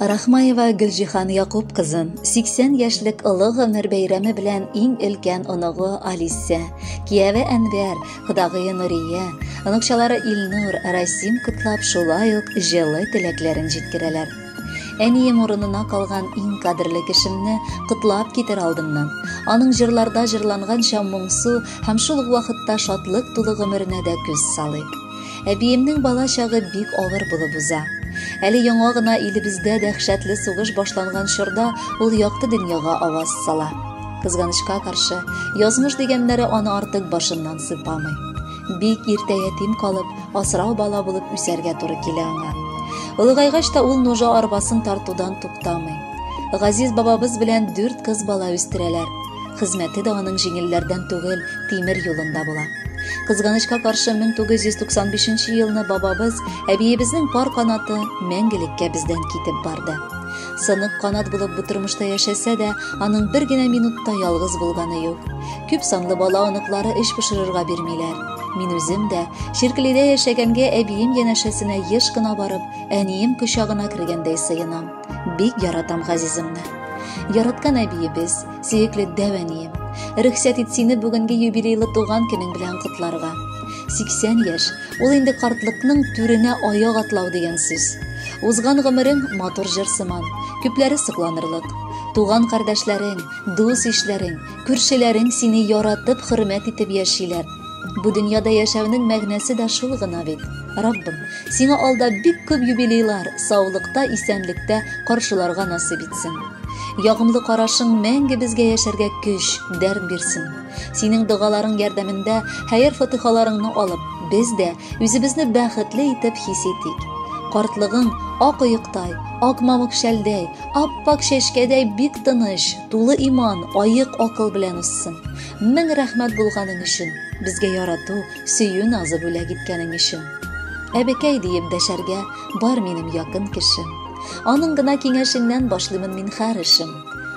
Рахмаева Гөлҗиһан Якуб кызын 80 яшьлек олы гомер бәйрәме белән иң өлкән оныгы Алисә, кияве Әнвәр, кодагые Нурия, оныкчалары Илнур, Расим котлап шулай ук җылы теләкләрен җиткерәләр. Әнием урынына калган иң кадерле кешемне котлап китер алдыннан, аның җырларда җырланганча моңсу һәм шул ук вакытта шатлык тулы гомеренә дә күз салыйк. Әбиемнең бала чагы бик авыр булып уза. Әле яңа гына илебездә дәһшәтле сугыш башланган чорда ул якты дөньяга аваз сала. Кызганычка каршы, язмыш дигәннәре аны артык башыннан сыйпамый. Бик иртә ятим калып, асрау бала булып үсәргә туры килә аңа. Олыгайгач та ул нужа арбасын тартудан туктамый. Газиз бабабыз белән дүрт кыз бала үстерәләр. Хезмәте дә аның җиңелләрдән түгел, тимер юлында була. Кызганычка каршы 1995 елны бабабыз, әбиебезнең пар канаты мәңгелеккә бездән китеп барды. Сынык канат булып бу тормышта яшәсә дә, аның бер генә минутта ялгыз булганы юк. Күп санлы бала оныклары эш пошырырга бирмиләр. Мин үзем дә, Чирклидә яшәгәнгә әбием янәшәсенә еш кына барып, әнием кочагына кергәндәй сыенам. Бик яратам газизымны. Яраткан әбиебез, сөекле дәү әнием. Рөхсәт ит сине бүгенге юбилейлы туган көнең белән котларга. 80 яшь, ул инде картлыкның түренә аяк атлау дигән сүз. Узган гомерең матур җыр сыман, күпләре сокланырлык. Туган кардәшләрең, дус-ишләрең, күршеләрең сине яратып, хөрмәт итеп яшиләр. Бу дөньяда яшәүнең мәгънәсе дә шул гына бит. Раббым, сиңа алда бик күп юбилейлар, саулыкта, исәнлектә каршыларга насыйп итсен. Ягымлы карашың мәңге безгә яшәргә көч, дәрт бирсен. Синең догаларың ярдәмендә хәер-фатихаларыңны алып, без дә үзебезне бәхетле итеп хис итик. Картлыгың ак оектай, ак мамык шәлдәй, ап-ак чәчкәдәй бик тыныч, тулы иман, аек акыл белән узсын. Мең рәхмәт булганың өчен, безгә ярату, сөю назы бүләк иткәнең өчен. Әбекәй диеп дәшәргә бар минем якын кешем. Аның гына киңәшеннән башлыймын мин һәр эшем.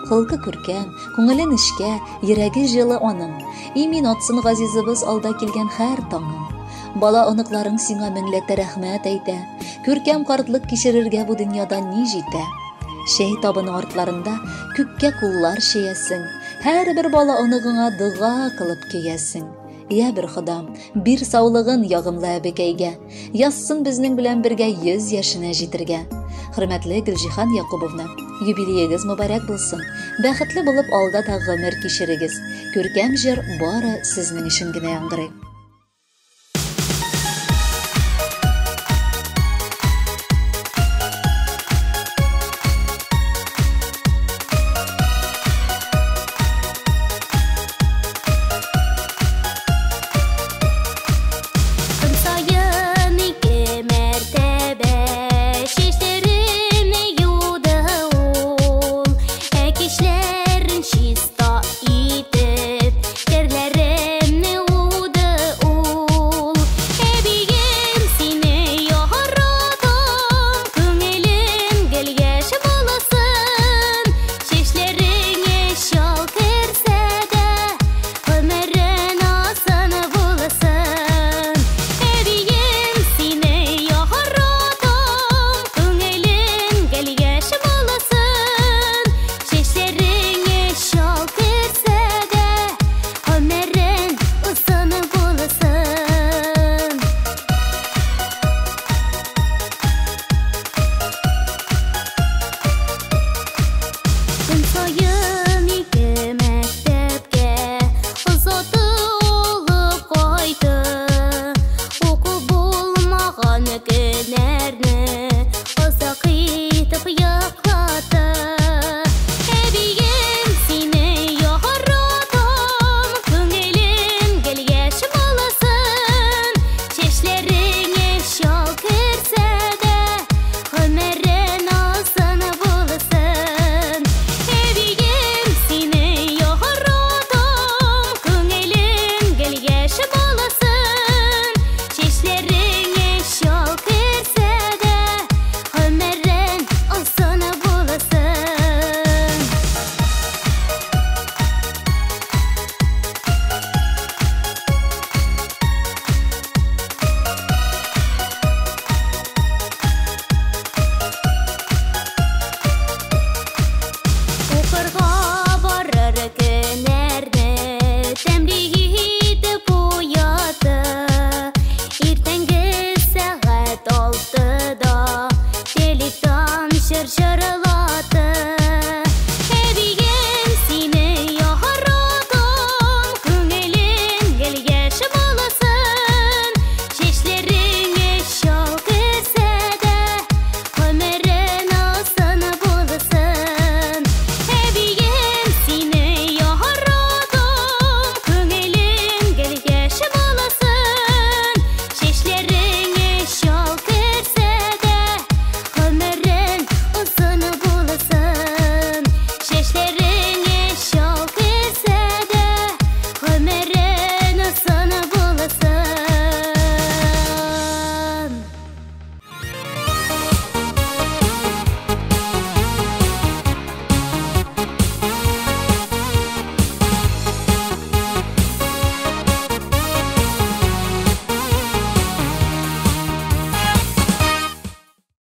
Холкы күркәм, күңеле нечкә, йөрәге җылы аның. Имин атсын газизыбыз алда килгән һәр таңың. Бала оныкларың сиңа меңләтә рәхмәт әйтә. Күркәм картлык кичерергә бу дөньяда ни җитә? Чәй табыны артларында күккә куллар чәясең. Һәрбер бала оныгыңа дога кылып көясең. Я бер Ходам, бир саулыгын ягымлы әбекәйгә. Язсын безнең белән бергә 100 яшенә җитергә. Хөрмәтле Гөлҗиһан Якубовна, юбилеегыз мөбарәк булсын. Бәхетле булып алда да гомер кичерегез. Күркәм җыр бары сезнең өчен генә яңгырый.